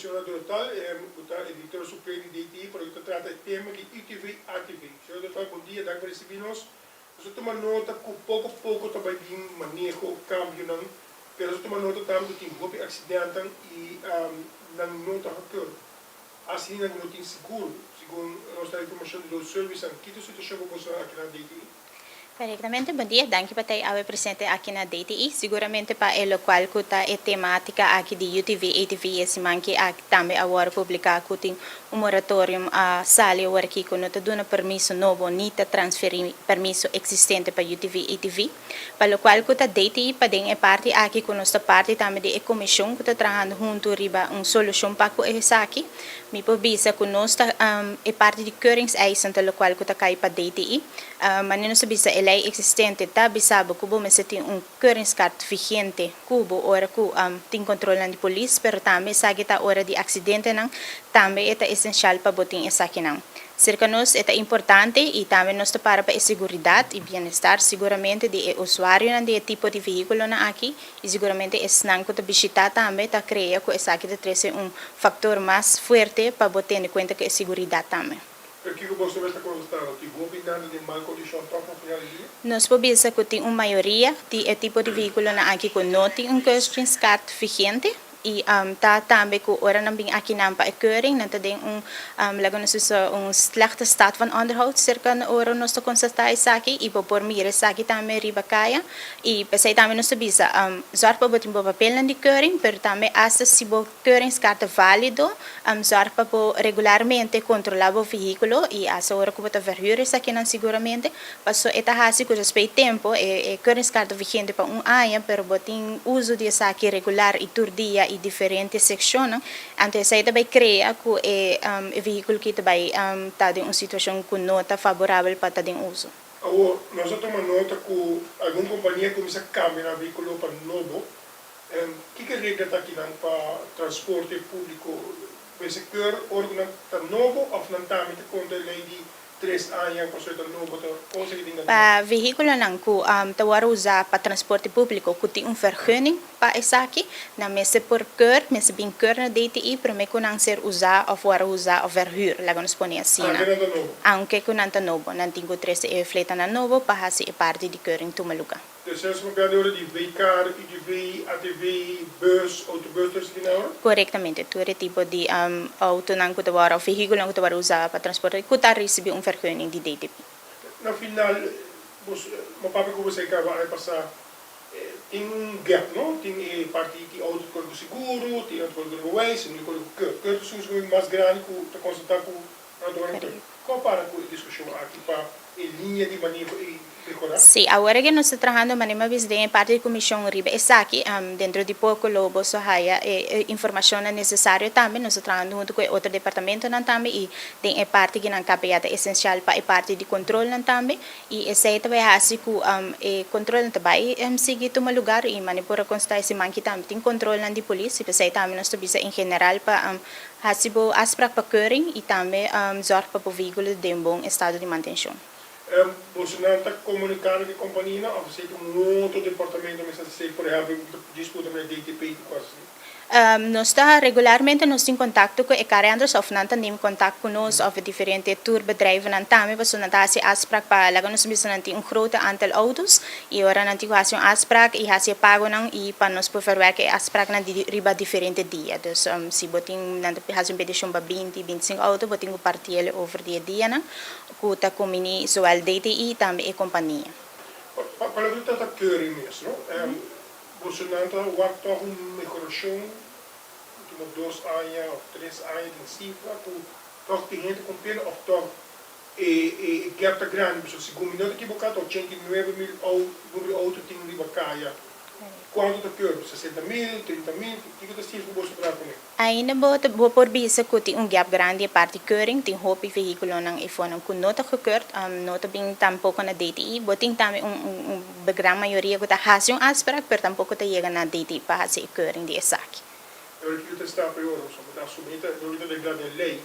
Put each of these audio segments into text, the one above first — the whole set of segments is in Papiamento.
señora Dortal, ku ta e direktor supremo di DTI pa loke ta trata e tema di UTV ATV. Señora Dortal, bon dia, danki pa risibí nos. Nos a tuma nota ku poko poko ta bai bin maneho, kambionan, pero nos a tuma nota tambe ku tin hopi aksidentan i nan no ta gekeur. Asina nan no tin sigur, segun nos ta informashon di Load Service nan. Ki ta situashon ku boso aki na DTI? Korektamente, bon dia, danki pa ta awe presente aki na DTI. Siguramente pa e lokual ku ta e tematika aki di UTV, ATV e siman ki aki tambe a wòrdu publiká ku tin un moratorium a sali awor aki ku no ta duna permiso nobo ni ta transferí permiso eksistente pa UTV, ATV. Pa lokual ku ta DTI paden e parti aki ku nos ta parti tambe di e komishon ku ta trahando huntu riba un solushon pa ku esaki. Mi por bisa ku nos ta e parti di keuringseisen ta lokual ku ta kai pa DTI. Manera nos ta bisa e lei eksistente ta bisa bo ku bo mester tin un keuringskaart vigente ku bo ora ku tin kontrolnan di polis, pero tambe esaki ta ora di aksidentenan tambe e ta esenshal pa bo tin esakinan. Serka nos e ta importante i tambe nos ta para pa e seguridat i bienestar siguramente di e usuarionan di e tipo di vehíkulonan aki i siguramente esnan ku ta bishitá tambe ta krea ku esaki ta trese un faktor mas fuerte pa bo tene kuenta ku e seguridat tambe. Pero kiko boso mester kontestá? No tin hopi nada den mal kondishon tòg na final di dia? Nos por bisa ku tin un mayoria di e tipo di vehíkulonan aki ku no tin un keuringskaart vigente. I ta tambe ku ora nan bin akinan pa e keuring, nan ta den un, laga nos bisa, un slechte staat van onderhoud serka ora nos ta konstatá esaki i bo por mira esaki tambe riba kaya. I p'esei tambe nos ta bisa, zòrg pa bo tin bo papelnan di keuring, pero tambe asta si bo keuringskaart ta válido, zòrg pa bo regularmente kontrolá bo vehíkulo i asta ora ku bo ta verhuur esakinan siguramente. Paso e ta hasi ku despues tempu e keuringskaart ta vigente pa un aña, pero bo tin uso di esaki regular i tur dia i diferente sekshonnan, anto esei ta bai krea ku e vehíkulo ki ta bai ta den un situashon ku no ta faborabel pa ta den uso. Awor, nos a tuma nota ku algun kompania kuminsá kambia nan vehíkulo pa nobo. Kiko e regla ta akinan pa transporte públiko? Mester keur ora ku nan ta nobo òf nan tambe ta konta e lei di Tres aña pasobra ta nobo ta cosa ki tin na Pa vehíkulonan ku ta wòrdu usá pa transporte públiko ku tin un vergunning pa esaki, nan mester por keur, mester bin keur na DTI promé ku nan ser usá òf wòrdu usá òf verhuur, laga nos pone asina. Aunke nan ta nobo. Aunke ku nan ta nobo, nan tin ku trese e fletanan nobo pa hasi e parti di keuring tuma lugá. Despues bo bia di ora di V-car, UTV, ATV, bus, autobus tur esaki na ora? Korektamente, tur e tipo di autonan ku ta wòrdu òf vehíkulonan ku ta wòrdu usá pa transporte ku ta risibí un vergunning di DTP. Na final, bos, bo papia ku bo esei kaba aña pasá, tin un gap no? Tin e parti di auto ku kore ku seguro, tin auto ku kore ku rijbewijs, tin kore ku keur. Keur ta un mas grandi ku ta konstatá ku nan ta wòrdu keur. Kon para ku e diskushon aki pa e liña di maneho ei mehorá? Sí, awor ke nos ta trahando manera mi a bisa den e parti di komishon riba esaki, dentro di poko lo boso haya e informashonnan nesesario tambe. Nos ta trahando huntu ku e otro departamentonan tambe i den e parti kinan KPA ta esensial pa e parti di kontrolnan tambe. I esei ta bai hasi ku e kontrolnan ta bai sigui tuma lugar i manera por a konstá e siman aki tambe tin kontrolnan di polis i p'esei tambe nos ta bisa en general pa Hasi bo afsprak pa keuring i tambe zorg pa bo vehíkulo ta den bon estado di mantenshon. Bosonan ta komuniká ku e kompanianan òf esei ta un otro departamento mester hasi esei, por ehèmpel ku ta disputa ku e DTP i tur kos asina? Nos ta regularmente nos tin kontakto ku e karrenders òf nan ta neem kontakt ku nos òf e diferente tourbedrijvennan tambe pasobra nan ta hasi afsprak pa laga nos bisa nan tin un grote aantal outos i ora nan tin ku hasi un afsprak i hasi e pagonan i pa nos por verwerka e afspraknan di riba diferente dia. Dus si bo tin nan ta hasi un petishon pa binti, bintisinku outo bo tin ku partiel over di e dianan ku ta kumini zowel DTI tambe e kompania. Pa loke ta trata keuring mes no, bosonan ta wak tòg un mehorashon ultimo dos aña òf tres aña den sifra ku tòg tin hende kumpliendo òf tòg E gap ta grandi pasobra segun mi no ta ekiboká ta 89 mil número di outo tin riba kaya. Kuantu ta keur? 60 mil, 30 mil? Kiko ta sifra ku boso traha kuné? Ainda bo ta bo por bisa ku tin un gap grandi e parti keuring. Tin hopi vehíkulonan eifonan ku no ta gekeurd, no ta bin tampoko na DTI. Bo tin tambe un un gran mayoria ku ta hasi un afsprak pero tampoko ta yega na DTI pa hasi e keuring di esaki. Ora kiko ta sta peor? Pasobra bo ta asumí ta loke ta reglá den lei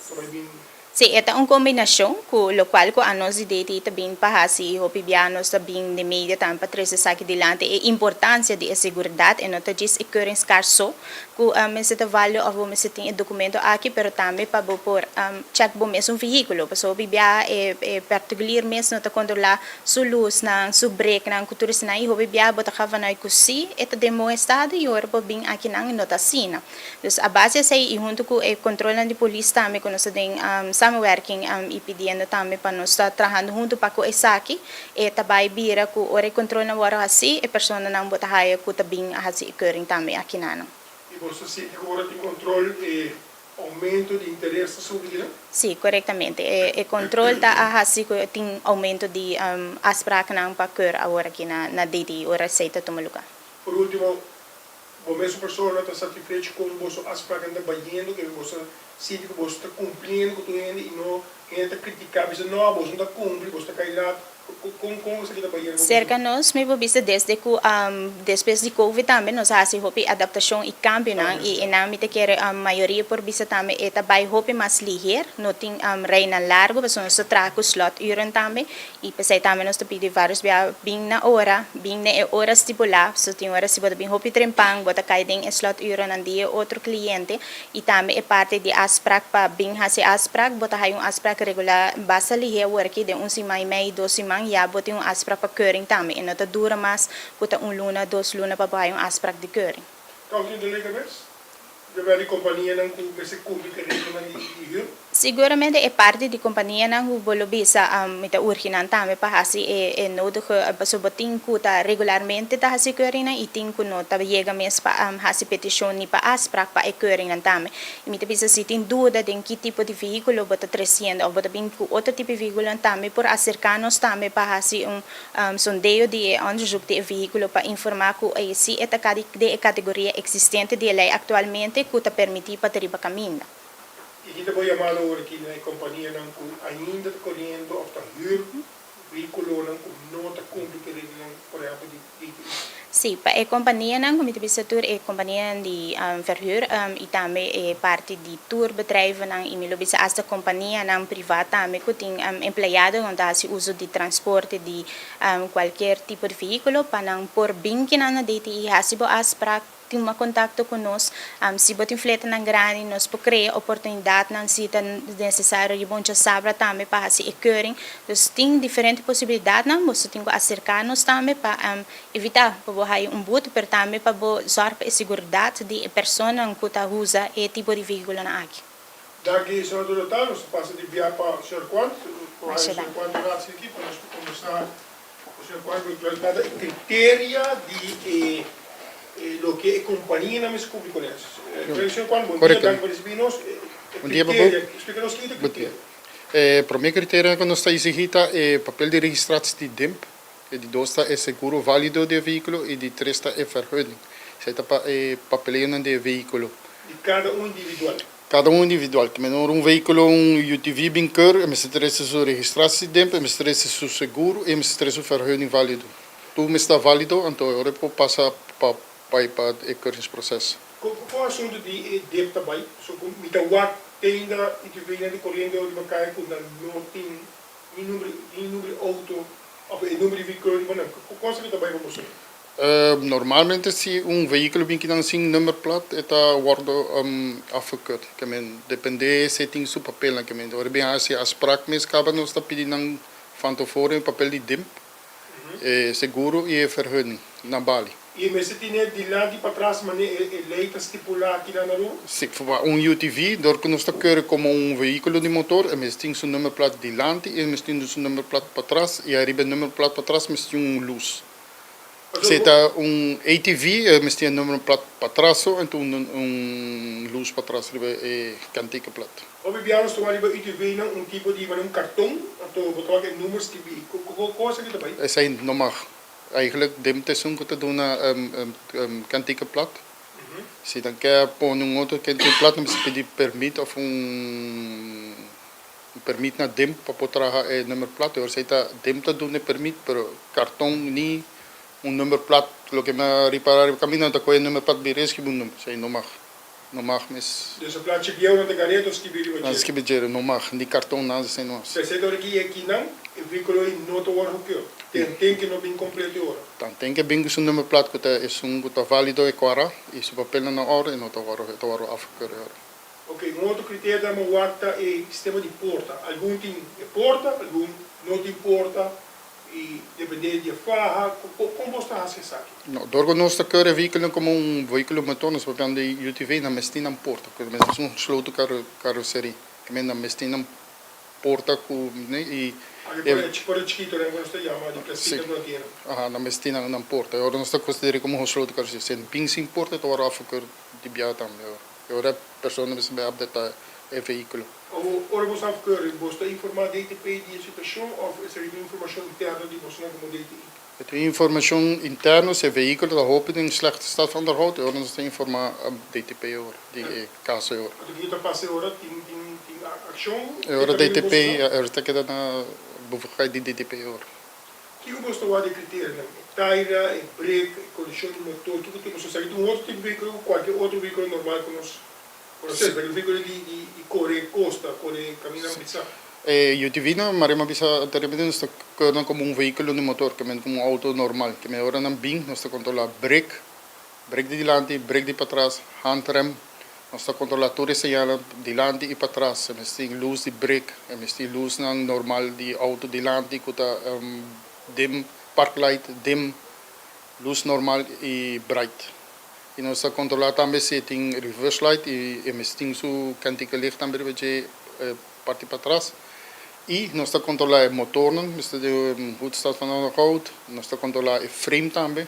ta bai bin. Si, e ta un combinacion cu locual cu anos di DTI ta bin pa haci y hopi bia nos ta bin den media tambe pa trece esaki dilanti, e importancia di e seguridad. E no ta djis e keuringskaart so cu mester ta valido of bo mester tin e documento aki, pero tambe pa bo por check bo mes un vehiculo, pasobra hopi bia e particulier mes no ta controla su lusnan, su breknan cu tur esnan y hopi bia bo ta gaba vanuit cu si e ta den bon estado y ora bo bin akinan no ta asina. Dus a base esei y hunto cu e controlnan di polis tambe cu nos ta den samenwerking y pidiendo tambe pa nos ta trahando hunto pa cu esaki e ta bay bira cu ora e controlnan worde haci e personanan bo ta haya cu ta bin a haci e keuring tambe akinanan. Y boso sinti cu ora tin control e aumento di interes ta subi di nan? Si, corectamente. E control ta a haci cu tin aumento di afspraaknan pa keur awor aki na DTI ora esey ta tuma lugar. Por ultimo, Bo mesun persona ta satisfecho kon boso afspraken ta bayendo, ke boso ta sinti ku boso ta kumpliendo ku tur hende i no hende ta kritiká bisa no boso no ta kumpli, boso ta kai lat. Kon kon esaki ta bayendo ku boso? Serka nos mi por bisa desde ku despues di covid tambe nos a hasi hopi adaptashon i kambionan i enan mi ta kere mayoria por bisa tambe e ta bai hopi mas liher, no tin reinan largu pasobra nos ta traha ku sloturen tambe I p'esei tambe nos ta pidi vários bia bin na ora, bin den e ora stipulá, so tin ora si bo ta bin hopi trempan, bo ta kai den e sloturennan di e otro kliente, i tambe e parti di afsprak pa bin hasi afsprak, bo ta haya un afsprak regular basta lihé aworaki, den un siman i mei, dos siman ya bo tin un afsprak pa keuring tambe, e no ta dura mas ku ta un luna, dos luna pa bo haya un afsprak di keuring. Kousa di dolé kabes? Debe di kompanianan ku mester kumpli ku e reglanan di hür. Siguramente e parti di kompanianan ku bo lo bisa mi ta urgi nan tambe pa hasi e nodige pasobra bo tin ku ta regularmente ta hasi keuringnan i tin ku no ta yega mes pa hasi petishon ni pa afsprak pa e keuringnan tambe. I mi ta bisa si tin duda den ki tipo di vehíkulo bo ta tresiendo òf bo ta bin ku otro tipo di vehíkulonan tambe por aserká nos tambe pa hasi un Sondeo di e onderzoek di e vehíkulo pa informá ku e si e ta kadi den e kategoria eksistente di e lei aktualmente ku ta permití pa ta riba kaminda. I ki ta bo yamado ora ki na e kompanianan ku ainda ta koriendo òf ta hür vehíkulonan ku no ta kumpli ku e reglanan, por ehèmpel di DTI? Sí, pa e kompanianan ku mi ta bisa tur e kompanianan di verhuur i tambe e parti di tourbedrijvennan i mi lo bisa asta kompanianan privá tambe ku tin empleadonan ta hasi uso di transporte di kualkier tipo di vehíkulo pa nan por bin kinan na DTI hasi bo afsprak, tuma kontakto ku nos. Si bo tin fletanan grandi nos por krea oportunidatnan si ta nesesario riba un chasabra tambe pa hasi e keuring. Dus tin diferente posibilidatnan, boso tin ku aserká nos tambe pa evitá pa bo haya un boete pero tambe pa bo zòrg pa e seguridat di e personanan ku ta usa e tipo di vehíkulonan aki. Danki señor Dorotha, nos ta pasa di bia pa señor Quant, por haya señor Quant un rato aki pa nos por kombersá ku señor Quant ku ta trata e kriteria di e loke e kompanianan mester kumpli kuné. Señor Quant, bon dia, danki pa risibí nos. E kriteria, splika nos kiko ta e kriteria. E promé kriteria ku nos ta exigí ta e papel di registratie di DIMP. E di dos ta e seguro válido di e vehíkulo i di tres ta e vergunning. Esei ta pa e papeleonan di e vehíkulo. Di kada un individual. Kada un individual. Ke men ora un vehíkulo, un UTV bin keur, e mester trese su registratie demp, e mester trese su seguro i e mester trese su vergunning válido. Tur mester ta válido, anto e ora e por pasa pa bai pa e keuringsproces. Kon asuntu di e dep ta bai? So ku mi ta wak te ainda UTVnan di koriente riba kaya ku nan no tin ni number ni number di auto of e number di vehículo riba nan. Kon esaki ta bai pa boso? Normalmente si un vehículo bin kinan sin nummerplaat e ta wordo afgekeurd. Ke men depende si e tin su papelnan. Ke men ora bin hasi afspraak mes kaba nos ta pidi nan van tevoren e papel di dimp, e seguro i e vergunning na bali. I mester tine dilanti i patras mane e lei ta stipulá aki na Aruba? Si, pa un UTV, dor ku nos ta kere komo un vehíkulo di motor, e mester tin su nummerplaat dilanti i e mester tin su nummerplaat patras i ariba e nummerplaat patras mester tin un lus. Si ta un ATV, e mester tin e nummerplaat patras so en un un lus patras riba e kantekenplaat. Hopi bia nos tuma riba UTV-nan un tipo di mane un karton, anto bo ta wak e nummer skibí. Kon esaki ta bai? Esei no mag. Eigenlijk dem ta esun ku ta duna kantikenplat. Si nan ke pone un otro kantikenplat nan mester pidi permit of un permit na dem pa por traha e nummerplat. E ora esei ta dem ta duna e permit pero karton ni un nummerplat loke mi a ripara riba kaminda nan ta kohe e nummerplat bira e skibi un nummer. Esei no mag. No mag mes. Dus e plachi bieu nan ta gareto skibi riba dje. Nan skibi dje, no mag, ni karton nada esei no as. P'esei dor ki e kinan e vehíkulo ei no ta wòrdu keur. Ten ten ke no bin kompleto e ora. Tan ten ke bin ku su nummerplaat ku ta esun ku ta válido e kuara i su papelnan na òrdu e no ta wòrdu e ta wòrdu afgekeur e ora. Ok, un otro kriterio ta wak ta e sistema di porta. Algun tin e porta, algun no tin porta. I dependé di e faha, kon bos ta hasi esaki? No, dor ku nos ta keur e vehíkulo komo un vehíkulo motor, nos papia di UTV, nan mester tin nan porta, ku mester un sloto karoseria, ku men nan mester tin nan porta ku i e. Aki por e chikitonan ku nos ta yama di plastic ku nan tin. Aha, nan mester tin nan porta. E ora nos ta konsider'é komo un sloto karoseria. Si e bin sin porta e ta wòrdu afgekeur di biaha tambe. E ora e persona mester bai apdetá e vehíkulo. Ora bo sa afkeuring, bo ta informá DTP di e situashon òf esaki ta un informashon interno di bosonan komo DTI? E ta un informashon interno, si e vehíkulo ta hopi den slechte staat van onderhoud, e ora nos ta informá DTP ora di e kaso e ora. Anto kiko ta pasa e ora? Tin tin tin akshon? E ora DTP, e ora ta keda na bevoegdheid di DTP e ora. Kiko boso ta wak di e kriterionan? E taira, e brek, e kondishon di motor, kiko tin boso? Esaki ta un otro tipo di vehíkulo ku kualke otro vehíkulo normal ku nos konosé. Esaki ta un vehíkulo di di kore kosta, kore kaminnan pisá. E UTV nan, Maria mi a bisa anteriormente, nos ta keur nan komo un vehíkulo di motor, ke men komo un outo normal. Ke men ora nan bin, nos ta kontrolá brek, brek di dilanti, brek di patras, handrem, nos ta kontrolá tur e señalnan dilanti i patras. E mester tin lus di brek, e mester tin lusnan normal di outo dilanti ku ta dim, park light, dim, lus normal i bright. I nos ta kontrolá tambe si e tin reverse light i e mester tin su kentekenlicht tambe riba dje parti patras. I nos ta kontrolá e motornan, mester den goed staat van onderhoud. Nos ta kontrolá e frame tambe.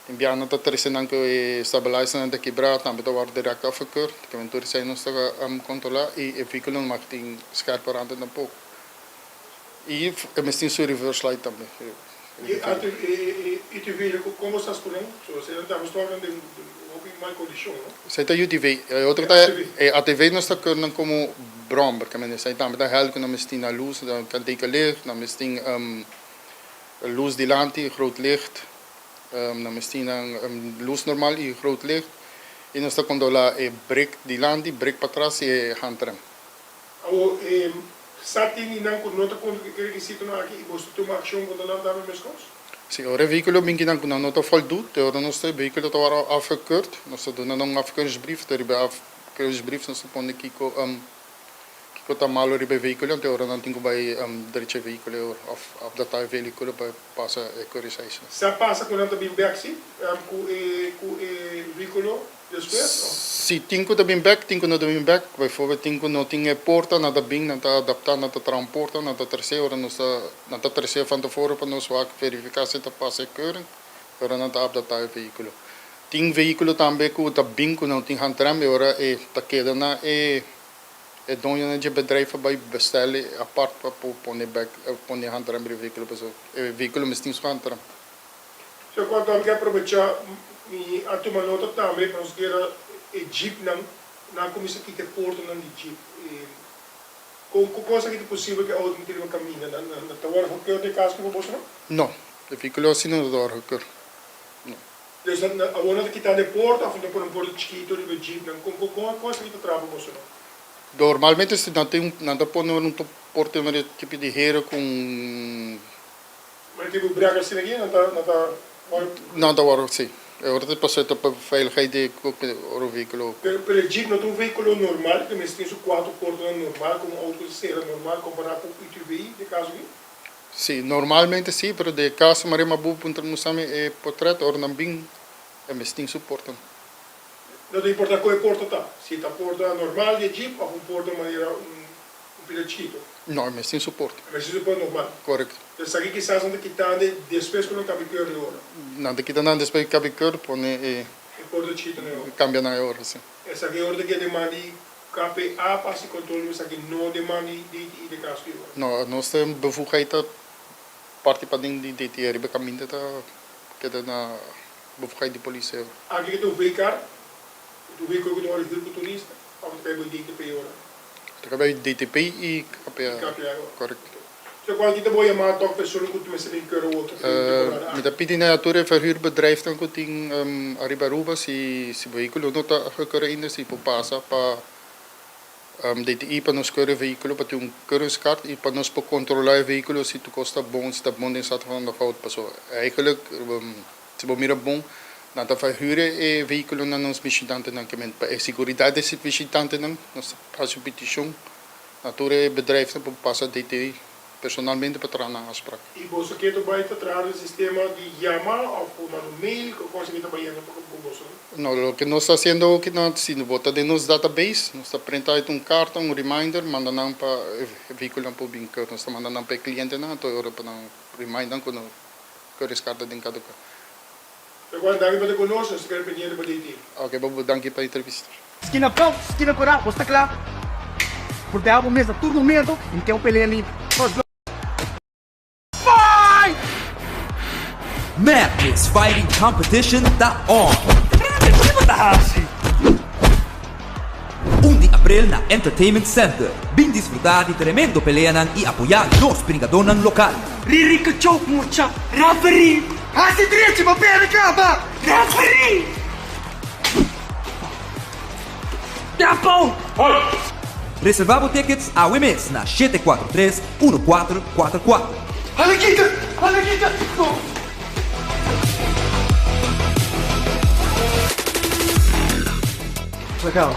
Tin biaha nan ta trese nan ku e stabilizernan ta kibrá, tambe ta wòrdu dirèkt afgekeurd. Kimen tur esei nos ta kontrolá i e vehíkulo no mag tin skerpe randen tampoko. I e mester tin su reverse light tambe. E UTV kon bo sta spunan? So esei nan tambe stòrnan den hopi mal kondishon, no? Esei ta UTV. E otro ta e ATV nos ta keur nan komo brommer, kimen esei tambe ta hèlp ku nan mester tin na lus, nan kanteka licht, nan mester tin lus dilanti, groot licht. Nan mes tin nan lus normal i groot licht i nos ta kontrola e brek dilanti, brek patras i e handrem. Awor e sa tin di nan ku no ta kumpli ku e rekisitonan aki i boso ta tuma akshon kontra nan tambe meskos? Si, ora e vehíkulo bin kinan ku nan no ta voldoet, te ora nos ta e vehíkulo ta wòrdu afgekeurd, nos ta duna nan un afkeuringsbrief, te riba e afkeuringsbrief nos ta pone kiko Kiko ta malo riba e vehíkulo anto e ora nan tin ku bai drecha e vehíkulo e ora òf apdatá e vehíkulo pa e pasa e keuringseisennan. Sa pasa ku nan ta bin bèk si ku e ku e vehíkulo despues òf? Si tin ku ta bin bèk tin ku no ta bin bèk. Baivoorbeeld tin ku no tin e porta nan ta bin nan ta adaptá nan ta traha un porta nan ta tres'é ora nos ta nan ta tres'é van tevoren pa nos wak verifiká si ta pasa e keuring e ora nan ta apdatá e vehíkulo. Tin vehíkulo tambe ku ta bin ku no tin handrem e ora e ta keda na e E doñonan dje bedrijf a bai bestel e apart pa por pone bek, pone handrem riba e vehículo pasobra e vehículo mester tin su handrem. So cuanto ami ke aprobecha mi a tuma nota tambe pa nos kera e jeepnan, nan a cuminsa kita e portanan di jeep. Con con esaki ta posibel ku e auto mester riba caminda? Nan ta worde gekeurd den cas ku boso no? No, e vehículo asina no ta worde gekeurd. No. Dus nan awor nan ta kitando e porta of nan ta pone un porta chikito riba e jeepnan? Con con con esaki ta traha pa boso no? Normalmente si nan tin nan ta pone un porta manera tipo di hero cu un. Manera tipo brek asina aki nan ta nan ta worde. Nan ta worde si. E ora ta pasobra ta pa veiligheid di ora vehiculo. Pero pero e jeep no ta un vehiculo normal ke mester tin su cuatro portanan normal como un auto cu ta cera normal compara cu UTV den caso aki? Si, normalmente si, pero den e caso Maria Mabu puntra nos ami e potret ora nan bin e mes tin su porta. No ta importa con e porta ta, si ta porta normal di e jeep of un porta manera un pida chikito. No, e mes tin su porta. E mes tin su porta normal. Correcto. Entonces esaki kisas nan ta kitando despues cu nan cabi keur di ora. Nan ta kita nan despues cu cabi keur pone e. E porta chikito na e ora. Cambia na e ora, si. Esaki e ora ta keda man di KPA pa hasi control di esaki no den man di DTI de caso di ora. No, nos ta bevoegheid ta parti paden di DTI riba caminda ta keda na bevoegheid di polis e ora. Aki ke ta un V-car, un vehiculo cu ta worde huur cu turista of ta kai bay DTP e ora? Ta kai bay DTP y KPA. Y KPA e ora. Correcto. So kual ki ta bo yama tòg persona ku mester bin kura wòrdu den e temporada Mi aki? ta pidi na tur e verhuurbedrijfnan ku tin ariba Aruba si si vehíkulo no ta gekeur ainda si por pasa pa DTI pa nos keur e vehíkulo pa tin un keuringskaart i pa nos por kontrolá e vehíkulo si tur kos ta bon si ta bon den staat van onderhoud pasobra eigenlijk si bo mira bon nan ta verhuur e vehíkulo na nos bishitantenan ke men pa e siguridat di e bishitantenan nos ta hasi un petishon Na tur e bedrijfnan por pasa DTI personalmente pa traha nan afsprak. I boso ke ta bai ta traha den sistema di yama of por manda un mail? Ku cosa ke ta bayendo pa ku boso? No, loke nos ta hasiendo oki na si bo ta den nos database, nos ta printa uit un karta, un reminder, manda nan pa e vehíkulonan por bin keur. Nos ta manda nan pa e klientenan, anto e ora pa nan remind nan ku no keuriskarta den kaduká. Recuerda, danki pa ta ku nos, nos ta keda pendiente pa DTI. Oke, Bobo, danki pa e entrevista. Skina blauw, skina kora, bo sta kla? Proteha bo mes na tur momento i ten un pelea limpi. Nos lo fight! Madness Fighting Competition ta on! Grande, kiko bo ta hasi? Un di aprel na Entertainment Center. Bin disfruta di tremendo peleanan i apoya nos bringadónan lokal. Riri kachó mucha, referee! Hasi drechi pa perde kaba, referee! Tempo! Reserva bo tickets awe mes na 743 1444. Hala kita! Hala kita! Legal.